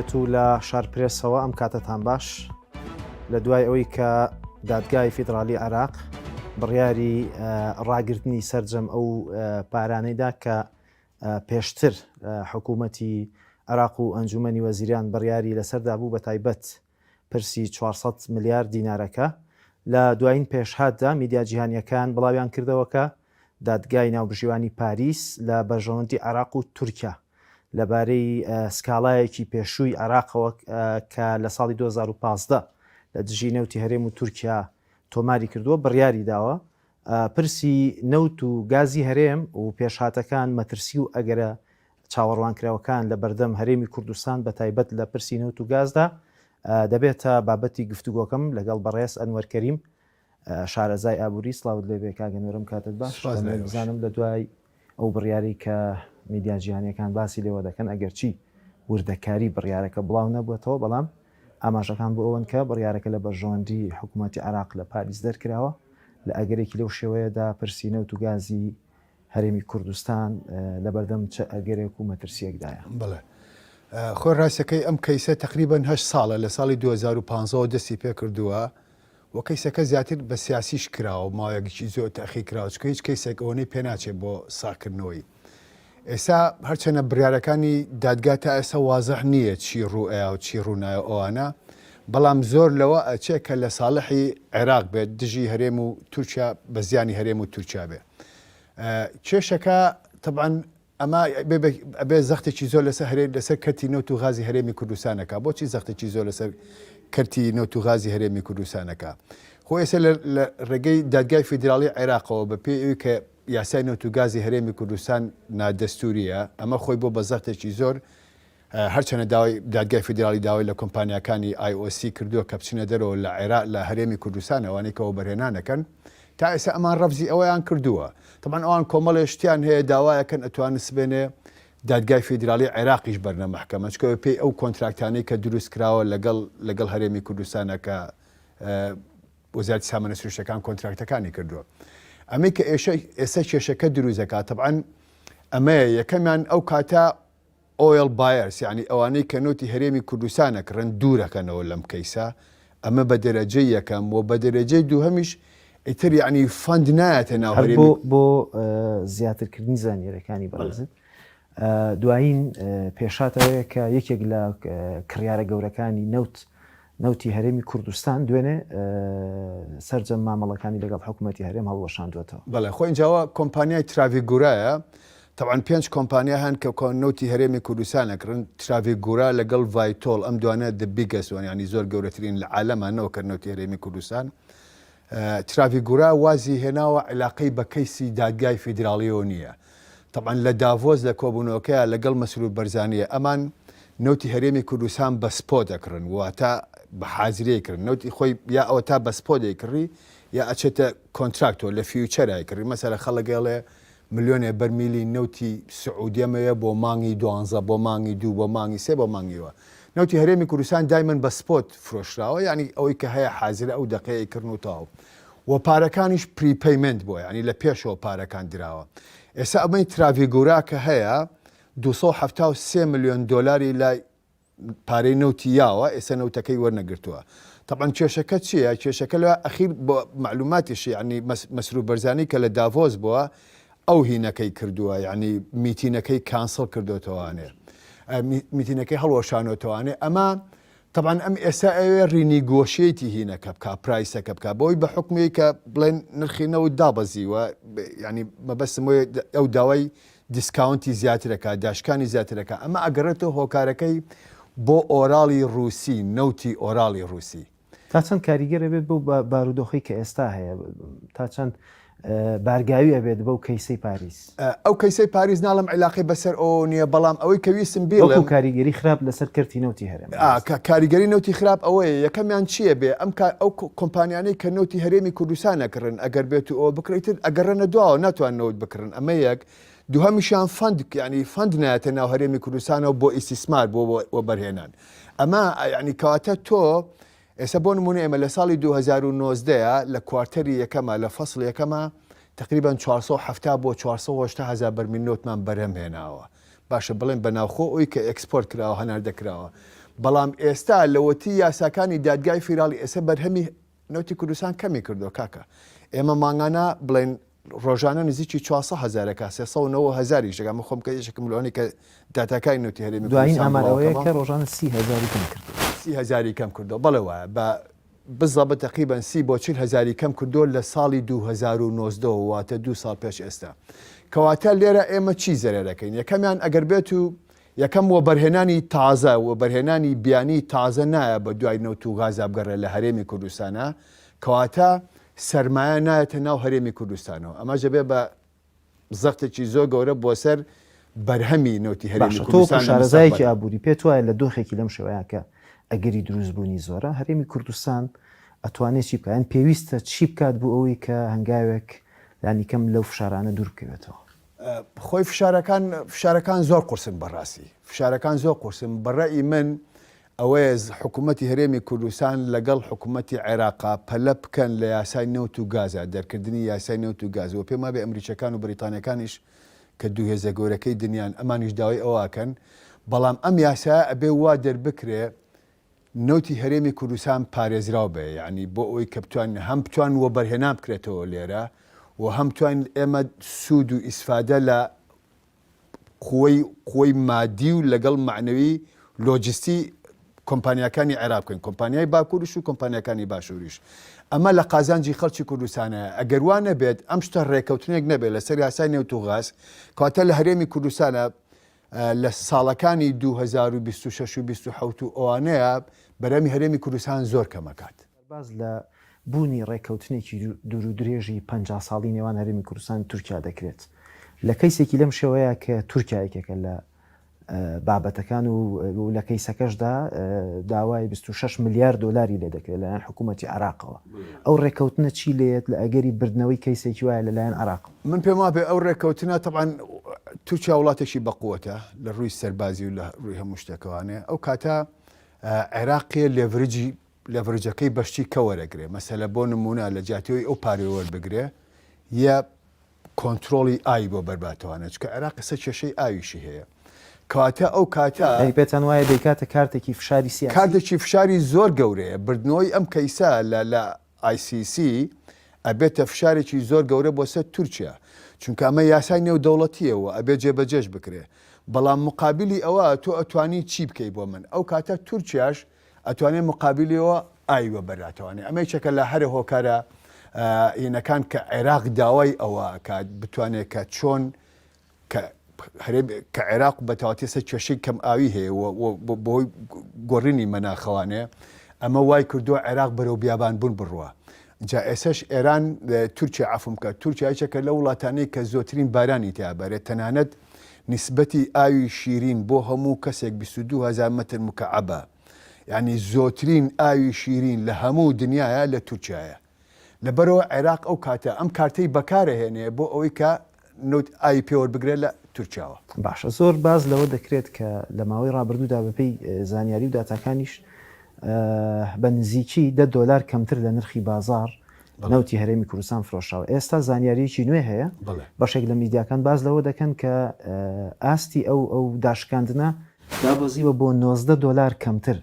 لێبێت و لە شارپرێسەوە ئەم کاتەتان باش لە دوای ئەوەی کە دادگای فیدرالی عێراق بڕیاری ڕاگرتنی سەرجەم ئەو پارانەیدا کە پێشتر حکوومەتی عێراق و ئەنجومەنی وەزیران بڕیاری لەسەردا بوو بە تایبەت پرسی 400 ملیار دینارەکە لە دوایین پێشهاتدا میدیا جیهانیەکان بڵاویان کردەوە کە دادگای ناوبژیوانی پاریس لە بەرژەوەندی عێراق و تورکیا لەبارەی سکاڵایەکی پێشووی عێراقەوە کە لە ساڵی 2015 لە دژی نەوتی هەرێم و تورکیا تۆماری کردووە بڕیاری داوە پرسی نەوت و گازی هەرێم و پێشهاتەکان مەترسی و ئەگەرە چاوەڕوانکراوەکان لە بەردەم هەرێمی کوردستان بە تایبەت لە پرسی نەوت و گازدا دەبێتە بابەتی گفتوگۆکەم لەگەڵ بەڕێز ئەنوەر کەریم شارەزای ئابووری سڵاوت لێبێ کاک ئەنوەرم کاتت باش سپاس لە دەمەوێت ئێوەش. بزانم لە دوای ئەو بڕیارەی کە میدیا جیهانیەکان باسی لێوە دەکەن ئەگەرچی وردەکاری بڕیارەکە بڵاو نەبووەتەوە بەڵام ئاماژەکان بۆ ئەوەن کە بڕیارەکە لە بەرژەوەندی حکوومەتی عێراق لە پاریس دەرکراوە لە ئەگەرێکی لەو شێوەیەدا پرسی نەوت و گازی هەرێمی کوردستان لەبەردەم چ ئەگەرێک و مەترسیەکدایە؟ بەڵێ خۆی ڕاستەکەی ئەم کەیسە تقریبان هەشت ساڵە لە ساڵی 2015ەوە دەستی پێکردووە و کەیسەکە زیاتر بە سیاسیش کراوە ماوەیەکی زۆر تەخیر کراوە چونکە هیچ کەیسێک ئەوەنەی پێناچێت بۆ ساغکردنەوەی ئێستا هەرچەنە بڕیارەکانی دادگا تا ئێستا وازح نییە چی ڕوو ئەیا و چی ڕوونایە ئەوانە بەڵام زۆر لەوە ئەچێ کە لە ساڵحی عێراق بێت دژی هەرێم و تورکیا بە زیانی هەرێم و تورکیا بێ کێشەکە تەبعەن ئەمە ئەبێ زەختێکی زۆر لەسەر هەرێ لەسەر کەرتی نەوت و غازی هەرێمی کوردستانەکە بۆچی زەختێکی زۆر لەسەر کەرتی نەوت و غازی هەرێمی کوردستانەکە خۆ ئێستا لە ڕێگەی دادگای فیدراڵی عێراقەوە بە پێی ئەوی کە یاسای نەوت و گازی هەرێمی کوردستان نادەستوریە ئەمە خۆی بۆ بە زەختێکی زۆر هەرچەنە داوای دادگای فیدراڵی داوای لە کۆمپانیاکانی IOC کردووە کە بچنە دەرەوە لە عێراق لە هەرێمی کوردستان ئەوانەی کە وەبەرهێنان ئەکەن تا ئێستا ئەمان ڕەفزی ئەوەیان کردووە تەبعەن ئەوان کۆمەڵێ شتیان هەیە داوایەکەن ئەتوانن سبێنێ دادگای فیدراڵی عێراقیش بەرنە مەحکەمە چونکە بەپێی ئەو contract انەی کە دروست کراوە لەگەڵ لەگەڵ هەرێمی کوردستانە کە وەزارەتی سامانە سروشتەکان contract ەکانی کردووە ئەمەی کە ئێشە ئێستا کێشەکە دروست دەکات تەبعەن ئەمەیە یەکەمیان ئەو کاتە Oil buyers یانی ئەوانەی کە نەوتی هەرێمی کوردستان ئەکڕن دوورەکەنەوە لەم کەیسە ئەمە بە دەرەجەی یەکەم وە بە دەرەجەی دووهەمیش ئیتر یانی fund نایەتە ناو هەر هەرێمی بۆ بۆ زیاترکردنی زانیاریەکانی بەڕێزت دوایین پێشهات ئەوەیە کە یەکێک لە کڕیارە گەورەکانی نەوت نەوتی هەرێمی کوردستان دوێنێ سەرجەم مامەڵەکانی لەگەڵ حکوومەتی هەرێم هەڵوەشاندووەتەوە. بەڵێ خۆ ئینجا ئەوە کۆمپانیای تراڤیگورایە، تەبعەن پێنج کۆمپانیا هەن کە نەوتی هەرێمی کوردستان ئەکڕن، تراڤیگورا لەگەڵ ڤایتۆڵ ئەم دوانە the biggest one یانی زۆر گەورەترین لە عالەما نەوەکەر نەوتی هەرێمی کوردستان. تراڤیگورا وازی هێناوە عیلاقەی بە کەیسی دادگای فیدراڵیەوە نییە. تەبعەن لە داڤۆس لە کۆبوونەوەکەیا لەگەڵ مەسرور بەرزانییە ئەمان نەوتی هەرێمی کوردستان بە spot ئەکڕن واتە بە حازری ئەیکڕن نەوتی خۆی یا ئەوەتا بە spot ئەیکڕی یا ئەچێتە contract ەوە لە future ئەیکڕی مەسەلە خەڵک ئەڵێ ملیۆنێ بەرمیلی نەوتی سعودیەمەوێ بۆ مانگی دوانزە بۆ مانگی دوو بۆ مانگی سێ بۆ مانگی وە نەوتی هەرێمی کوردستان دایمەن بە spot فرۆشراوە یانی ئەوەی کە هەیە حازرە ئەو دەقەیە ئەیکڕن و تەواو وە پارەکانیش prepayment بووە یانی لە پێشەوە پارەکان دراوە ئێستا ئەمەی تراڤیگورا کە هەیە 273 ملیۆن دۆلاری لە پارەی نەوتی یاوە ئێستا نەوتەکەی وەرنەگرتووە تەبعەن کێشەکە چییە کێشەکە لە ئەخیر بۆ معلوماتیش یعنی مەسرور بەرزانی کە لە داڤۆس بووە ئەو هینەکەی کردووە یعنی meeting ەکەی cancel کردوتەوانێ meeting ەکەی هەڵوەشانەوەتەوانێ ئەمە تەبعەن ئەم ئێستا ئەوێ renegotiate ی هینەکە بکا price ەکە بکا بۆی بە حوکمی کە بڵێن نرخی نەوت دابەزیوە یعنی مەبەستم وەیە ئەو داوای discount ی زیاترەکە داشکانی زیاترەکە ئەمە ئەگەڕێتەوە هۆکارەکەی بۆ ئۆراڵی ڕووسی نەوتی ئۆراڵی ڕووسی. تا چەند کاریگەر ئەبێت بەو بارودۆخەی کە ئێستا هەیە تا چەند بارگاوی ئەبێت بەو کەیسەی پاریس؟ ئەو کەیسەی پاریس ناڵێم عیلاقەی بەسەر ئەوەوە نییە، بەڵام ئەوەی کە ویستم بیڵێم. وەکو کاریگەری خراپ لەسەر کەرتی نەوتی هەرێم. کاریگەری نەوتی خراپ ئەوەیە، یەکەمیان چییە بێ ئەم ئەو کۆمپانیانەی کە نەوتی هەرێمی کوردستان ئەکڕن ئەگەر بێت و ئەوە بکڕن ئیتر ئەگەڕێنە دواوە ناتوانن نەوت بکڕن ئەمە یەک، دووهەمیشیان fund یانی fund نایەتە ناو هەرێمی کوردستانەوە بۆ ئیستیسمار بۆ وەبەرهێنان ئەمە یانی کەواتە تۆ ئێستا بۆ نمونە ئێمە لە ساڵی 2019 لە quarter ی یەکەمە لە فەسڵ یەکەمە تقریبا 470 بۆ 480 هزار بەرمیل نەوتمان بەرهەم هێناوە باشە بڵێن بە ناوخۆ ئەوی کە ئێکسپۆرت کراوە هەناردە کراوە. بەڵام ئێستا لەوەتی یاساکانی دادگای فیراڵی ئێستا بەرهەمی نەوتی کوردستان کەمی کردووە کاکە ئێمە مانگانە بڵێن ڕۆژانە نزیکی 400 هەزارەکە 390 هەزاریش دەگا من خۆم کە یەکێکم لەوانەی کە داتاکانی نەوتی هەرێمی دوایین کوردستان ئامار ئەوەیە بڵاوکەمەوە کە ڕۆژانە 30 هەزاری کەم کردووە. 30 هەزاری کەم کردووە بەڵێ وایە بە بزەبت تەقریبەن 30 بۆ 40 هەزاری کەم کردووە لە ساڵی 2019 واتە دوو ساڵ پێش ئێستا کەواتە لێرە ئێمە چی زەرەرەکەین یەکەمیان ئەگەر بێت و یەکەم، وەبەرهێنانی تازە، وەبەرهێنانی بیانی تازە نایە بە دوای نەوت و غازا بگەڕێ لە هەرێمی کوردستانا، کەواتە سەرمایە نایەتە ناو هەرێمی کوردستانەوە، ئەمەش دەبێ بە زەختێکی زۆر گەورە بۆ سەر بەرهەمی نەوتی هەرێمی باشە تۆ وەکو کوردستان لە شارەزایەکی مستەقبەلا. ئابووری پێت وایە لە دۆخێکی لەم شێوەیە کە ئەگەری دروستبوونی زۆرە، هەرێمی کوردستان ئەتوانێ چی بکات یان پێویستە چی بکات بۆ ئەوەی کە هەنگاوێک لانیکەم لەو فشارانە دوور بکەوێتەوە؟ خۆی فشارەکان فشارەکان زۆر قورسن بەڕاستی فشارەکان زۆر قورسن بەڕەئی من ئەوەیە حکوومەتی هەرێمی کوردستان لەگەڵ حکوومەتی عێراقا پەلە بکەن لە یاسای نەوت و گازە دەرکردنی یاسای نەوت و گاز و پێم وابێ ئەمریکیەکان و بەریتانیەکانیش کە دوو هێزە گەورەکەی دنیان ئەمانیش داوای ئەوەکەن بەڵام ئەم یاسایە ئەبێ وا دەربکرێ نەوتی هەرێمی کوردستان پارێزراو بێ یانی بۆ ئەوەی کە بتوانین هەم بتوان وەبەرهێنان بکرێتەوە لێرە و هەم بتوانین ئێمە سوود و ئیسفادە لە قوەی قوەی مادی و لەگەڵ مەعنەوی لۆجستی کۆمپانیاکانی عێراق بکەین کۆمپانیای باکوورش و کۆمپانیاکانی باشووریش ئەمە لە قازانجی خەڵکی کوردستانە ئەگەر وا نەبێت ئەم شتە ڕێکەوتنێک نەبێت لەسەر یاسای نەوت و غاز کەواتە لە هەرێمی کوردستانە لە ساڵەکانی 2026 و 27 و ئەوانەیە بەرهەمی هەرێمی کوردستان زۆر کەمەکات. باس لە بوونی ڕێککەوتنێکی دوورودرێژی 50 ساڵی نێوان هەرێمی کوردستان و تورکیا دەکرێت لە کەیسێکی لەم شێوەیە کە تورکیا یەکێکە لە بابەتەکان و لە کەیسەکەشدا داوای 26 ملیار دۆلاری لێ دەکرێت لەلایەن حکوومەتی عێراقەوە. ئەو ڕێککەوتنە چی لێیەت لە ئەگەری بردنەوەی کەیسێکی وایە لەلایەن عێراقەوە؟ من پێم وابێ ئەو ڕێککەوتنە تەبعەن تورکیا وڵاتێکی بەقوەتە لە ڕووی سەربازی و لە ڕووی هەموو شتێکەوانێ ئەو کاتە عێراقێ leverage ی leverage ەکەی بەشتی کە وەرەگرێ مەسەلە بۆ نمونە لە جیاتیەوەی ئەو پارەی وەربگرێ یە کۆنترۆڵی ئاوی بۆ بەرباتەوانێ چونکە عێراق ئێستا کێشەی ئاویشی هەیە کەواتە ئەو کاتە یانی پێتان وایە دەیکاتە کارتێکی فشاری سیاسی؟ کارتێکی فشاری زۆر گەورەیە بردنەوەی ئەم کەیسە لە لە ICC ئەبێتە فشارێکی زۆر گەورە بۆ سەر تورکیا چونکە ئەمە یاسای نێودەوڵەتیە و ئەبێ جێبەجێش بکرێ بەڵام مقابلی ئەوە تۆ ئەتوانی چی بکەی بۆ من ئەو کاتە تورکیاش ئەتوانێ مقابلیەوە ئاوی وەبەراتەوانێ ئەمە یەکێکە لە هەرە هۆکارە هینەکان کە عێراق داوای ئەوە ئەکات بتوانێت کە چۆن کە هەرێم کە عێراق بە تەواتی سەر کێشەی کەم ئاوی هەیە و بەهۆی گۆڕینی مەناخەوانێ ئەمە وای کردووە عێراق بەرەو بیابان بوون بڕوە جا ئێسش ئێران تورکیا عفوم کە تورکیا یەکێکە لە وڵاتانەی کە زۆترین بارانی تیا بەرێت تەنانەت نیسبەتی ئاوی شیرین بۆ هەموو کەسێک 22 هزار متر مکعبە یعنی زۆترین ئاوی شیرین لە هەموو دنیاە لە تورکیایە لەبەرئەوە عێراق ئەو کاتە ئەم کارتەی بەکارەهێنێ بۆ ئەوەی کە نەوت ئاوی پێ وەربگرێت لە تورکیاوە. باشە زۆر باس لەوە دەکرێت کە لە ماوەی ڕابردوودا بەپێی زانیاری و داتاکانیش بە نزیکی دە دۆلار کەمتر لە نرخی بازاڕ نەوتی هەرێمی کوردستان فرۆشراوە. ئێستا زانیارییەکی نوێ هەیە بەشێک لە میدیاکان باس لەوە دەکەن کە ئاستی ئەو ئەو داشکاندنە دابەزیوە بۆ 19 دۆلار کەمتر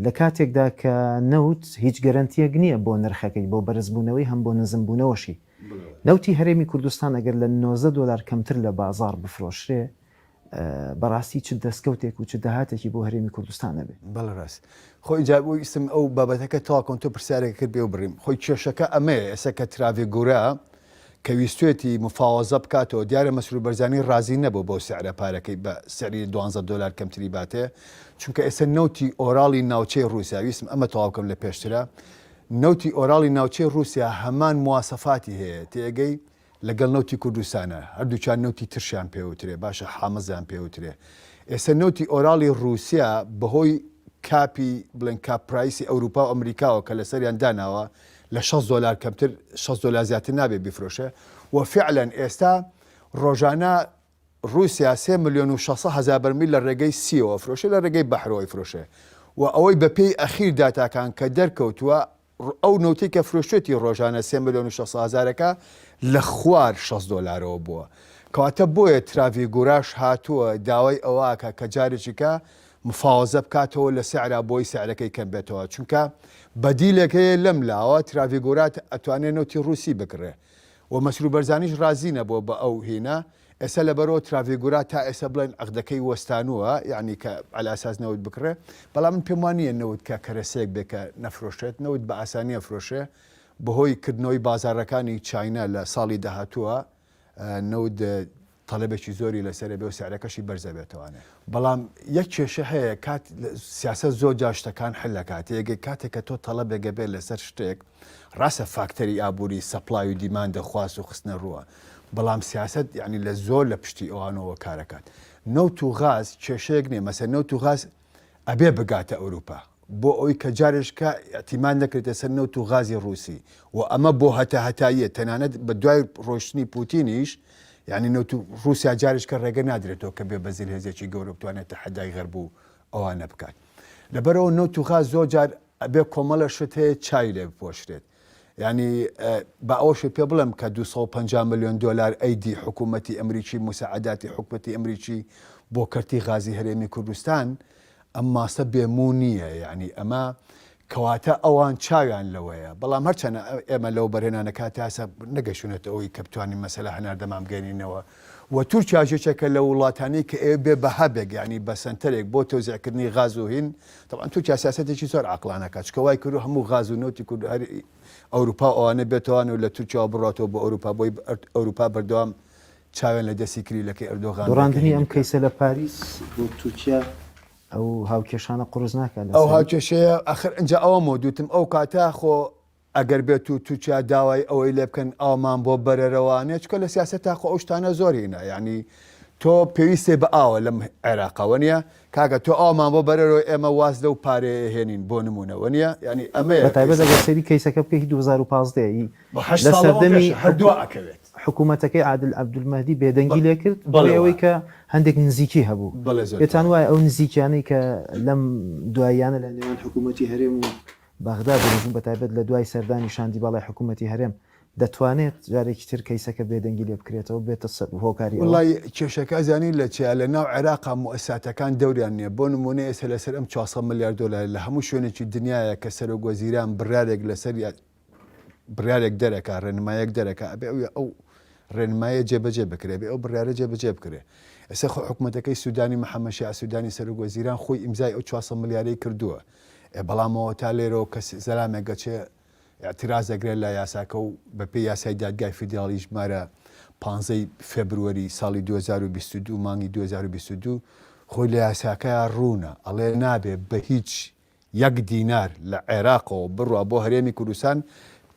لە کاتێکدا کە نەوت هیچ گەرەنتیەک نییە بۆ نرخەکەی بۆ بەرزبوونەوەی هەم بۆ نزمبوونەوەشی. نەوتی هەرێمی کوردستان ئەگەر لە 19 دۆلار کەمتر لە بازاڕ بفرۆشرێ بەڕاستی چ دەستکەوتێک و چ داهاتێکی بۆ هەرێمی کوردستان ئەبێ؟ بەڵێ ڕاست. خۆ ئینجا ویستم ئەو بابەتەکە تەواو کەم تۆ پرسیارێکت کرد بێ و بڕیم. خۆی کێشەکە ئەمەیە ئێستا کە تراڤێگورا کە ویستوێتی مفاوەزە بکاتەوە دیارە مەسرور بەرزانی ڕازی نەبوو بەو سعرە پارەکەی بە سعری دوانزە دۆلار کەمتری باتێ چونکە ئێستا نەوتی ئۆراڵی ناوچەی ڕووسیا ویستم ئەمە تەواو بکەم لە پێشترا نەوتی ئۆراڵی ناوچەی ڕووسیا هەمان مواسەفاتی هەیە تێگەی لەگەڵ نەوتی کوردستانە هەردووکیان نەوتی ترشیان پێوترێ باشە حامزیان پێوترێ ئێستا نەوتی ئۆراڵی ڕووسیا بەهۆی cap ی بڵێن cap price ی ئەوروپا و ئەمریکاوە کە لەسەریان داناوە لە 60 دۆلار کەمتر 60 دۆلار زیاتر نابێ بیفرۆشێ و فعلا ئێستا ڕۆژانە ڕووسیا 3 ملیۆن و 600 هەزار بەرمیل لە ڕێگەی sea ەوە ئەفرۆشێ لە ڕێگەی بەحرەوە ئەیفرۆشێ و ئەوەی بەپێی ئەخیر داتاکان کە دەرکەوتووە ئەو نەوتەی کە فرۆشتوێتی ڕۆژانە سێ ملیۆن و 600 هەزارەکە لە خوار 60 دۆلارەوە بووە. کەواتە بۆیە تراڤیگوراش هاتووە داوای ئەوە ئەکا کە جارێکیکە مفاوەزە بکاتەوە لە سعرا بۆی سعرەکەی کەم بێتەوە چونکە بەدیلێک هەیە لەم لاوە تراڤیگۆرات ئەتوانێ نەوتی ڕوسی بکڕێ و مەسرور بەرزانیش ڕازی نەبووە بە ئەو هینە ئێستا لەبەرەوە تراڤیگورا تا ئێستا بڵێن عەقدەکەی وەستانووە یانی کە عەلا ئەساس نەوت بکڕێ بەڵام من پێم وا نییە نەوت کە کەرەسەیەک بێ کە نەفرۆشرێت نەوت بە ئاسانی ئەفرۆشرێ بەهۆی کردنەوەی بازاڕەکانی چاینا لە ساڵی داهاتووە نەوت تەڵەبێکی زۆری لەسەرە بێ و سعرەکەشی بەرزە بێتوانێ بەڵام یەک کێشە هەیە کات سیاسەت زۆر جار شتەکان حل ئەکات یەکێ کاتێک کە تۆ تەڵەبێک ئەبێت لەسەر شتێک ڕاستە فاکتەری ئابووری supply و demand ە خواست و خستنە ڕووە بەڵام سیاسەت یعنی لە زۆر لە پشتی ئەوانەوە کارەکات نەوت و غاز کێشەیەک نییە مەسە نەوت و غاز ئەبێ بگاتە ئەوروپا بۆ ئەوی کە جارێشکە ئیعتیماد نەکرێتە سەر نەوت و غازی ڕووسی و ئەمە بۆ هەتا هەتاییە تەنانەت بە دوای ڕۆشتنی پوتینیش یعنی نەوت و ڕووسیا جارێشکە ڕێگە نادرێتەوە کە بێ بە زلهێزێکی گەورە بتوانێت تەحەدای غەرب و ئەوانە بکات لەبەرەوە نەوت و غاز زۆر جار ئەبێ کۆمەڵە شت هەیە چاوی لێ بپۆشرێت یانی با ئەوەشت پێ بڵێم کە 250 ملیۆن دۆلار ئەیدی حکوومەتی ئەمریکی موساعداتی حکومەتی ئەمریکی بۆ کەرتی غازی هەرێمی کوردستان ئەم ماسە بێ موو نییە یعنی ئەمە کەواتە ئەوان چاویان لەوەیە بەڵام هەرچەنە ئێمە لەو بەرهێنانەکە تاسە نەگەشتونەتە ئەوەی کە بتوانین مەسەلە هەناردەمان بگەینینەوە و تورکیاش یەکێکە لە وڵاتانەی کە ئەوێ بێ بە hub ێک یعنی بە سەنتەرێک بۆ تەوزیعکردنی غاز و هین تەبعەن تورکیا سیاسەتێکی زۆر عەقڵانە کات چونکە وای کردو هەموو غاز و نەوتی کورد هەر ئەوروپا و ئەوانە بێتەوان و لە تورکیاوە بڕاتەوە بۆ ئەوروپا بۆی ئەوروپا بەردەوام چاویان لە دەستی کلیلەکەی ئەردۆغان بێ کە دۆڕاندنی هینی ئەم بکات. کەیسە لە پاریس بۆ تورکیا ئەو هاوکێشانە قورس ناکات ئەو لەسەری؟ هاوکێشەیە ئەخر ئینجا ئەوەمەوە دوتم ئەو کاتە خۆ ئەگەر بێت و تورکیا داوای ئەوەی لێ بکەن ئاومان بۆ بەرەرەوانێ چکە لە سیاسەتا خۆ ئەو شتانە زۆر هینە یعنی تۆ پێویستێ بە ئاوە لەم عێراقەوە نییە کاکە تۆ ئاومان بۆ بەرەرەوە ئێمە واز لەو پارەیە هێنین بۆ نمونەوە نییە یعنی ئەمەیە بە تایبەت ئەگەر کەیسەکە. سەیری کەیسەکە بکەی هی 2015 ی بۆ هەشت لە ساڵ لەوە سەردەمی پێشە هەر دوا ئەکەوێت. حکوومەتەکەی عادل عەبدولمەهدی بێدەنگی لێ کرد بەڵێ بەهۆی ئەوەی وایە. کە هەندێک نزیکی هەبوو. بەڵێ زۆر پێتان جوانە. وایە ئەو نزیکیانەی کە لەم دواییانە لە نێوان حکوومەتی هەرێم و بەغدا دروست بوون، بەتایبەت لە دوای سەردانی شاندی باڵای حکوومەتی هەرێم، دەتوانێت جارێکی تر کەیسەکە بێدەنگی لێ بکرێتەوە، ببێتە هۆکاری ئەوە؟ وەڵای کێشەکە ئەزانی لە چیە لە ناو عێراقا موئەسساتەکان دەوریان نیە بۆ نمونە ئێستا لەسەر ئەم 400 ملیار دۆلارە لە هەموو شوێنێکی دنیایە کە سەرۆک وەزیران بڕیارێک لەسەر بڕیارێک دەرەکا ڕێنمایەک دەرەکا ئەبێ ئەو ئەو ڕێنمایە جێبەجێ بکرێ بێ ئەو بڕیارە جێبەجێ بکرێ ئێستا خۆ حکومەتەکەی سودانی محەممەد شیاع سودانی سەرۆک وەزیران خۆی ئیمزای ئەو 400 ملیارەی کردووە ئێ بەڵام ئەوە تا لێرەوە کەس زەلامێک ئەچێ ئیعتراز ئەگرێت لە یاساکە و بەپێی یاسای دادگای فیدراڵی ژمارە پانزەی فێبروەری ساڵی 2022 مانگی 2022 خۆی لە یاساکەیا ڕوونە ئەڵێ نابێ بە هیچ یەک دینار لە عێراقەوە بڕوا بۆ هەرێمی کوردستان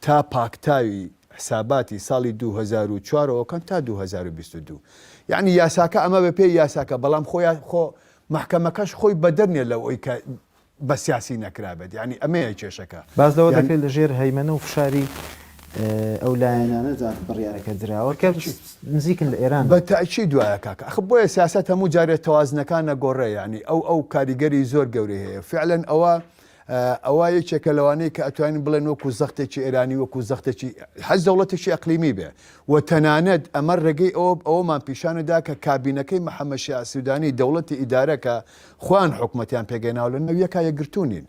تا پاکتاوی حساباتی ساڵی 2004 ەوە کەن تا 2022 یعنی یاساکە ئەمە بەپێی یاساکە بەڵام خۆ خۆ مەحکەمەکەش خۆی بەدەر نیە لەوەی کە بە سیاسی نەکرابێت یانی ئەمەیە کێشەکە. باس لەوە یان. دەکرێت لە ژێر هەیمەنە و فشاری ئەو لایەنانەدا بڕیارەکە دراوە کە نزیکن لە ئێران. بە تەئکید وایە کاکە ئەخ بۆیە سیاسەت هەموو جارێ تەوازنەکان ئەگۆڕێ یانی ئەو ئەو کاریگەری زۆر گەورەی هەیە فعلەن ئەوە ئەوە یەکێکە لەوانەی کە ئەتوانین بڵێن وەکو زەختێکی ئێرانی وەکو زەختێکی هەر دەوڵەتێکی ئەقلیمی بێ و تەنانەت ئەمە ڕێگەی ئەوە ئەوەمان پیشانەدا کە کابینەکەی محەممەد شیاع سوودانی دەوڵەتی ئیدارە کە خۆیان حکومەتیان پێگەناو لە ناو یەکا یەکگرتوو نین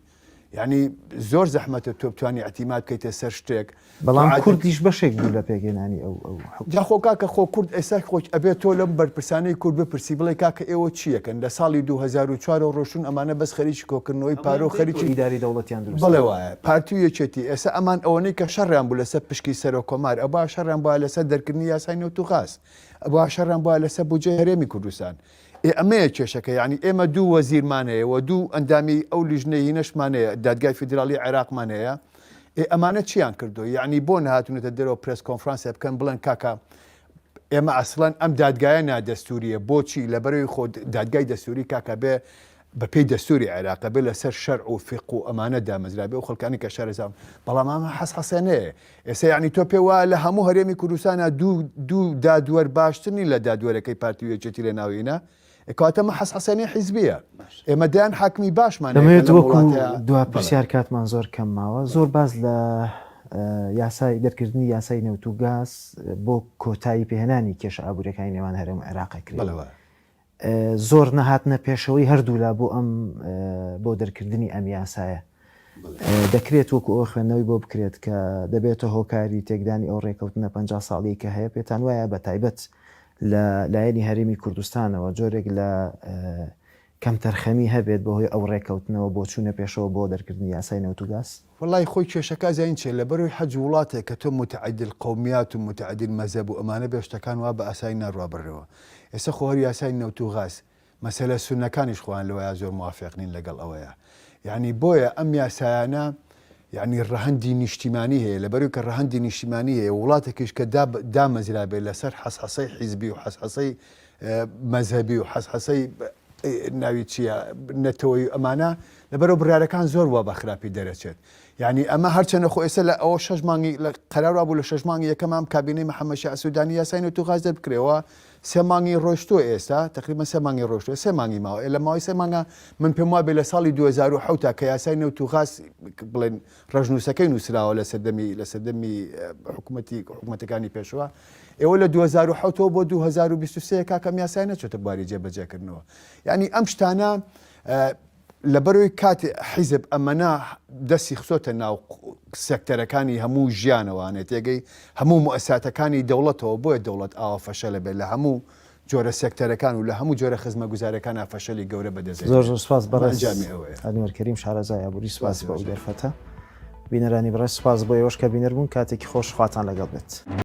یعنی زۆر زەحمەتە تۆ بتوانی ئیعتیماد بکەیتە سەر شتێک بەڵام کوردیش بەشێک بوو لە پێکهێنانی ئەو ئەو حکومەتە. جا خۆ کاکە خۆ کورد ئێستا خۆ ئەبێ تۆ لەم بەرپرسانەی کورد بپرسی بڵێ کاکە ئێوە چیەکەن لە ساڵی 2004 ەوە ڕۆشتوون ئەمانە بەس خەریکی کۆکردنەوەی پارە و خەریکی ئیداری دەوڵەتیان دروست بەڵێ وایە پارتی و یەکێتی ئێستا ئەمان ئەوەنەی کە شەڕیان بوو لەسەر پشکی سەرۆک کۆمار ئەبوا شەڕیان بوایە لەسەر دەرکردنی یاسای نەوت و غاز ئەبوا شەڕیان بوایە لەسەر بودجەی هەرێمی کوردستان ئێ ئەمەیە کێشەکە یانی ئێمە دوو وەزیرمان هەیە و دوو ئەندامی ئەو لیژنەی هینەشمان هەیە دادگای فیدراڵی عێراقمان هەیە ئێ ئەمانە چیان کردو یعنی بۆ نەهاتونەتە دەرەوە press conference ێ بکەن بڵێن کاکە ئێمە ئەسڵەن ئەم دادگایە نادەستوریە بۆچی لەبەرەوەی خۆ دادگای دەستوری کاکە بێ بە پێی دەستوری عێراقە بێ لەسەر شەرع و فیقە و ئەمانە دامەزرابێ و خەڵکانی کە شارەزان بەڵام ئەمە حەس حەسێنەیە ئێستا یعنی تۆ پێ وایە لە هەموو هەرێمی کوردستانە دوو دوو دادوەر باشتر نین لە دادوەرەکەی پارتی و یەکێتی لە ناوینە کەواتە مە حەس حەسێنەی حیزبیە ئێمە دەیان حاکمی باشمان هەیە دەمەوێت لەم وەکو وڵاتەیا دوا بەڵێ. پرسیار کاتمان زۆر کەم ماوە زۆر باس لە یاسای دەرکردنی یاسای نەوت و گاز بۆ کۆتایی پێهێنانی کێشە ئابووریەکانی نێوان هەرێم و عێراق ئەکرێت. بەڵێ وایە. زۆر نەهاتنە پێشەوەی هەردوولا بۆ ئەم بۆ دەرکردنی ئەم یاسایە دەکرێت وەکو ئەوە خوێندنەوەی بۆ بکرێت کە دەبێتە هۆکاری تێکدانی ئەو ڕێکەوتنە 50 ساڵی کە هەیە پێتان وایە بە تایبەت لە لایەنی هەرێمی کوردستانەوە جۆرێک لە کەمتەرخەمی هەبێت بەهۆی ئەو ڕێکەوتنەوە بۆ چوونە پێشەوە بۆ دەرکردنی یاسای نەوت و گاز؟ وەڵای خۆی کێشەکە ئەزانی چیە لەبەرەوەی حەج وڵاتێک کە تۆ متعدد القومیات و متعدد المذهب و ئەمانە بێ شتەکان وا بە ئاسایی ناڕوا بڕێوە ئێستا خۆ هەر یاسای نەوت و غاز مەسەلە سوننەکانیش خۆیان لەوەیا زۆر موافق نین لەگەڵ ئەوەیا یانی بۆیە ئەم یاسایانە یانی ڕەهەندی نیشتیمانی هەیە لەبەرەوەی کە ڕەهەندی نیشتیمانی هەیە وڵاتێکیش کە دامەزرابێت لەسەر حەسحەسەی حیزبی و حەسحەسەی مەزهەبی و حەسحەسەی ناوی چییە نەتەوەی ئەمانە لەبەرەوە بڕارەکان زۆر وا بە خراپی دەرەچێت یعنی ئەمە هەرچەنە خۆ ئێستا لە ئەوە شەش مانگی لە قەرار وابوو لە شەش مانگی یەکەمام کابینەی محەممەد شیاع سوودانی یاسای نەوت و غاز دەربکرێەوە سێ مانگی ڕۆشتووە ئێستا تقریبا سێ مانگی ڕۆشتووە سێ مانگی ماوە لە ماوەی سێ مانگە من پێم وابێ لە ساڵی 2007 کە یاسای نەوت و غاز بڵێن ڕەشنووسەکەی نووسراوە لە سەردەمی لە سەردەمی حکوومەتی حکوومەتەکانی پێشوە ئێوە لە 2007 ەوە بۆ 2023 کاکە ئەم یاسای نەچۆتە بواری جێبەجێکردنەوە یعنی ئەم شتانە لەبەرەوەی کاتێ حیزب ئەمەنا دەستی خسۆتە ناو سێکتەرەکانی هەموو ژیانەوانێ تێگەی هەموو موئەساتەکانی دەوڵەتەوە بۆیە دەوڵەت ئاوا فەشەلە بێت لە هەموو جۆرە سێکتەرەکان و لە هەموو جۆرە خزمەگوزارەکانا فەشەلی گەورە بەدەست زۆر زۆر سپاس بەڕێز ئەنجامی ئەوەیە. ئەنوەر کەریم شارەزای ئابووری سپاس بۆ ئەو دەرفەتە. بینەرانی بەڕێز سپاس بۆ ئێوەش کە بینەر بوون کاتێکی خۆش خواتان لەگەڵ بێت.